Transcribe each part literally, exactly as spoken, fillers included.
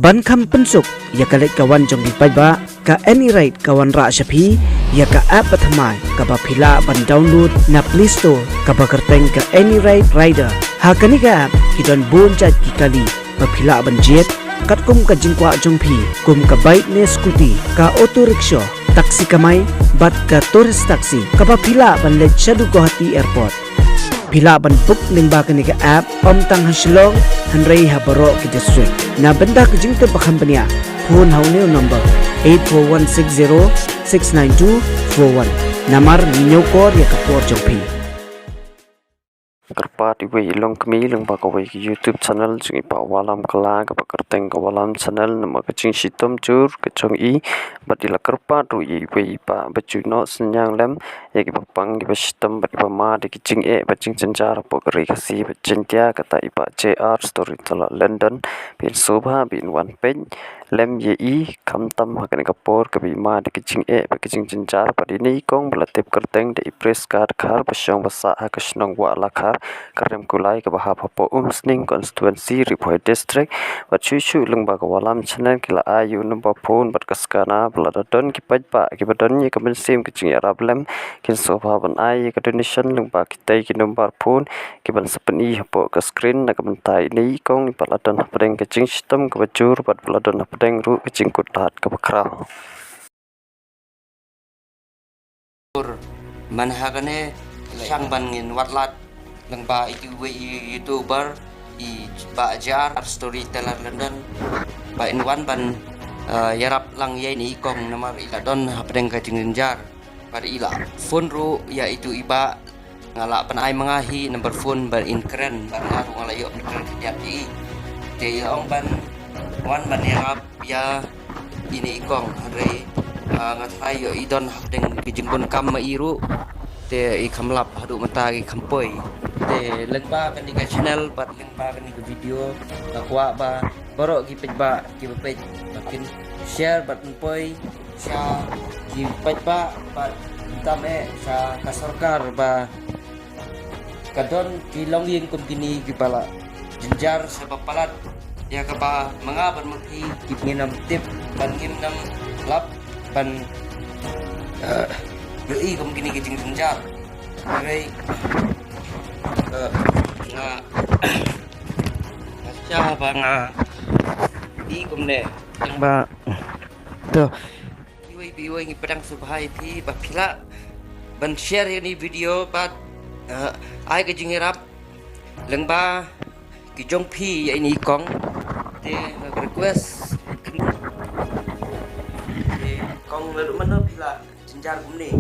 Ban kham pynsuk ïa ka leit ka wan jong phi paidbah, ka AnyRide ka wanrah sha phi ïa ka app bathymmai kaba phi lah ban download na Play Store kaba kyrteng ka AnyRide Rider. Ha kane ka app ki don bun jait ki kali ba phi lah ban jied, katkum ka jingkwah jong phi, kum ka bike ne scooty, ka auto rickshaw, taxi kamai, bad ka tourist taxi kaba phi lah ban leit shaduh Guwahati Airport. Phi lah ban book lyngba kane ka app, ym tang ha Shillong, hynrei ha baroh ki district. Na bynta ka jingtip ba kham bniah, phone ha une u number eight four one six zero six nine two four one. Namar ngi ñiewkor ïa ka por jong phi. Kyrpad iwei i longkmie lyngba kawei ka YouTube channel jong i Bah Wallam Kylla kaba kyrteng ka Wallam Channel, namar ka jingshitom jur ka jong i, bad i la kyrpad ruh ïa iwei i bah ba ju ïoh synñiang lem ïa kiba pang kiba shitom bad kiba mad ïa ki jingeh bad jingjynjar hapoh ka ri Khasi bad Jaiñtia, kata i Bah J R Storyteller Lyndon. Phin sngewbha ba phin wan peit lem ïa i, khamtam ha kane ka por kaba i mad ïa ki jingeh bad ki jingjynjar. Bad ine i kong ba la tip kyrteng da i Prisca Dkhar ba shong ba sah ha ka shnong Wahlakhar, Kyrem Kulai, kaba hap hapoh Umsning Constituency, Ri Bhoi District. Bad shuh shuh lyngba ka Wallam Channel ki la ai ïa u number phone bad ka scanner ba lada don ki paidbah kiba don ïa ka mynsiem ka jingïarap lem, kin sngewbha ban ai ïa ka donation lyngba kitei ki number phone kiban sa pyni hapoh ka screen. Na ka bynta ine i kong i ba la don hapdeng ka jingshitom kaba jur bad ba la don hapdeng ruh ka jingkut lad kaba khraw. Man ha kane shang ban ngin wad lad lyngba i, iwei i YouTuber, i Bah J R Storyteller Lyndon, ba in wan ban, eh, ïarap lang ïa ine i kong namar i la don hapdeng ka jingjynjar. Bad i la phone ruh ïa itu i bah, nga la pyn-ai ma nga hi number phone ba in kren, bad nga ruh nga la ïoh pyntrei khyndiat ïa i. Te i la ong ban wan ban ïarap ïa ine i kong, hynrei, ah, nga tharai ïoh i don hapdeng ki jingbunkam ma i ruh. Te i kham lap haduh mynta i kham poi. Te lyngba kane ka channel bad lyngba kane ka video, nga kwah ba baroh ki paidbah kiba peit ba kin share bad pynpoi sha ki paidbah bad tam eh sha ka sorkar ba ka don ki longïing kum kine kiba la jynjar sha ba palat ïa kaba ma nga bad ma phi ki ngin ym tip bad ngin ym lap ban, eh, ïohi kum kine ki jingjynjar. Hynrei, eh, nga, nga sha ba nga i kumne. Ba to. Iwei pa iwei ngi pdiang sngewbha ïa phi ba phi lah ban share ïa ine i video bad, eh, ai ka jingïarap lyngba ki jong phi ïa ine i kong. Te nga request, te kong, naduh mano phi la jynjar kumne?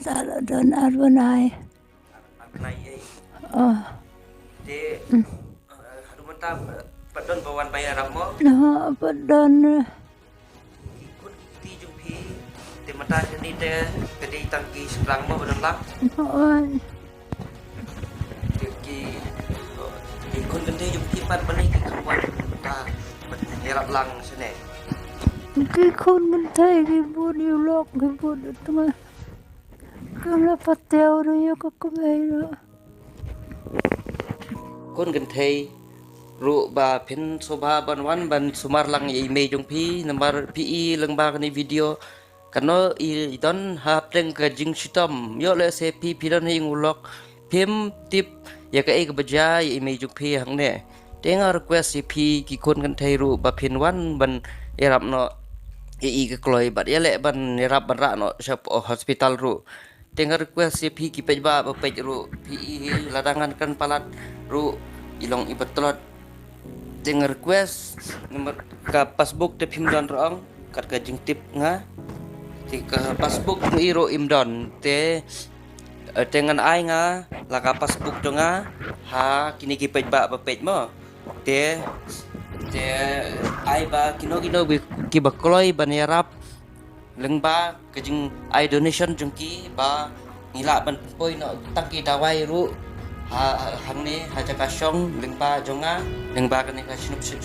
Sa la don ar bnai. Ar bnai ei. Oh. Te, eh, haduh mynta, eh, pat don ba wan ban ïarap mo? Noh, pat don. Ki khun ki kti jong phi, te mynta shane te ka dei tang ki shynrang mo ba don lang? Hooid. Te ki, ki khun kynthei jong phi pat balei ki kham wan mynta ban ïarap lang shane? Ki khun kynthei ki bun ïa u lok, ki bun ïa u tnga. Kim la patiaw ruh ïa ka kmie ruh. Khun kynthei ruh ba phin sngewbha ban wan ban sumar lang ïa i mei jong phi, namar phi i lyngba kane video. Kano i, i don hapdeng ka jingshitom. Ïoh lehse phi, phi don ha ïing u lok, phim tip ïa kaei kaba jia ïa i mei jong phi hangne. Te nga request ïa phi ki khun kynthei ruh ba phin wan ban ïarap noh ïa i ka kloi bad ïaleh ban ïarap ban rah noh sha hospital ruh. Te nga request ïa phi ki paidbah ba peit ruh, phi i hi lada ngan kren palat ruh i long iba tlot. Te nga request namar ka passbook te phim don ruh ong, kat ka jingtip nga. Te ka passbook jong i ruh im don. Te, eh, te ngan ai nga la ka passbook jong nga ha kine ki paidbah ba peit mo. Te, te ai ba kino kino ki, kiba kloi ban ïarap lyngba ka jingai donation jong ki ba ngi lah ban pynpoi noh tang ki dawai ruh ha, hangne ha jaka shong lyngba jong nga, lyngba kane ka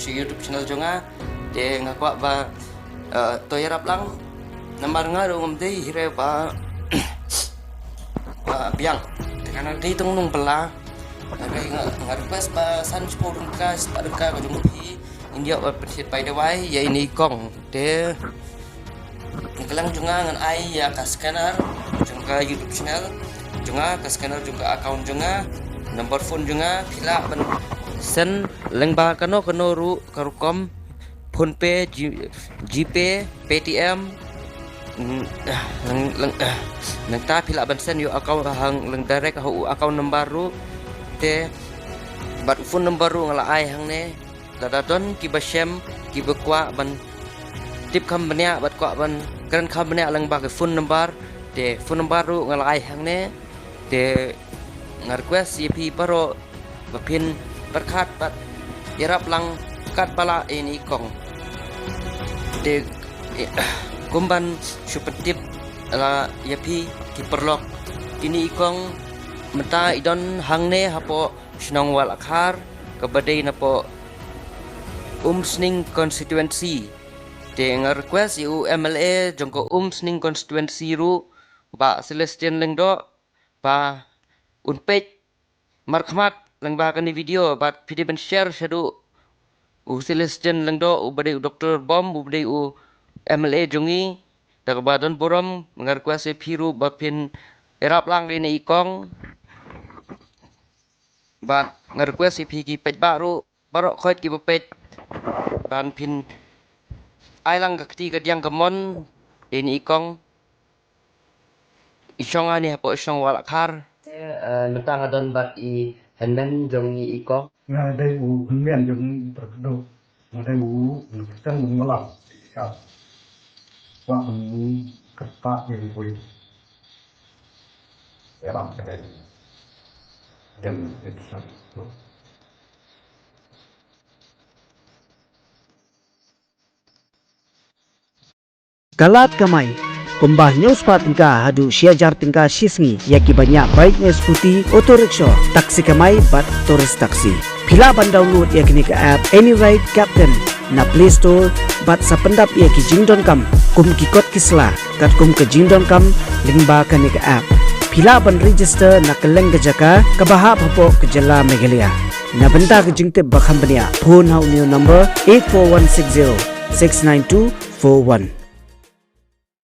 YouTube channel jong nga. Te nga kwah ba, eh, to ïarap lang. Namar nga ruh ngam dei hi ruh ba, ba biang. Te nga dei tang nongbylla. Nga, nga request ba san shiphew tyngka, spah tyngka ka jong phi. India wat pynthit bai dawai ïa ini kong te. Ngi klang jong nga ngan ai ïa ka scanner jong ka YouTube channel jong nga, ka scanner jong ka account jong nga, number phone jong nga, phi lah ban send lyngba kano kano ruh ka rukom, PhonePe, G-, GPay, Paytm, mm, ah, lang, lang, ah, nangta phi lah ban send ïa u account hang lang direct ha u account number ruh te bad phone number ruh nga la ai hangne. Lada don kiba shem, kiba kwah ban tip kham bniah bad kwah ban kren kham bniah lyngba ki phone number, te phone number ruh nga la ai hangne. Te nga request ïa phi baroh ba phin pyrkhat bad ïarap lang katba lah ïa ini i kong. Te, eh, kumban shu pyntip la ïa phi ki paralok, ini i kong mynta i don hangne hapoh shnong Wahlyngkhuh kaba dei napoh Umsning constituency. Te nga request ïa u MLA jong ka Umsning constituency ruh, Bah Celestine Lyngdoh, ba un peit markhmat lyngba kane video bad phi dei ban share shaduh u Celestine Lyngdoh uba dei u doktor bom uba dei u MLA jong ngi. Da kaba don burom nga request ïa phi ruh ba phin ïarap lang ïa ini i kong. Bad nga request ïa phi ki paidbah ruh baroh khoit kiba peit ban phin ai lang ka kti ka diang ka mon ïa ini i kong. I shong ani hapoh i shong Wahlyngkhuh. Eh, mynta nga don bad i hynmen jong ini i kong. Nga dei u hynmen jong ini i kong. Nga dei u hynmen jong ini i kong. Wa ni kata ni bui. Ya bang kedai. Dem. Ka lad kamai kumba hynñiew spah tyngka haduh shi hajar tyngka shi sngi ïa kiba ñiah bike ne scooty, auto rickshaw, taxi kamai bad tourist taxi. Phi lah ban download ïa kane ka app Any Ride Captain na Play Store bad sa pyndap ïa ki jingdonkam kum ki kot ki sla katkum ka jingdonkam lyngba kane ka app. Phi lah ban register na kylleng ka jaka kaba hap hapoh ka jylla Meghalaya. Na bynta ka jingtip ba kham bniah, phone ha une u number eight four one six zero six nine two four one.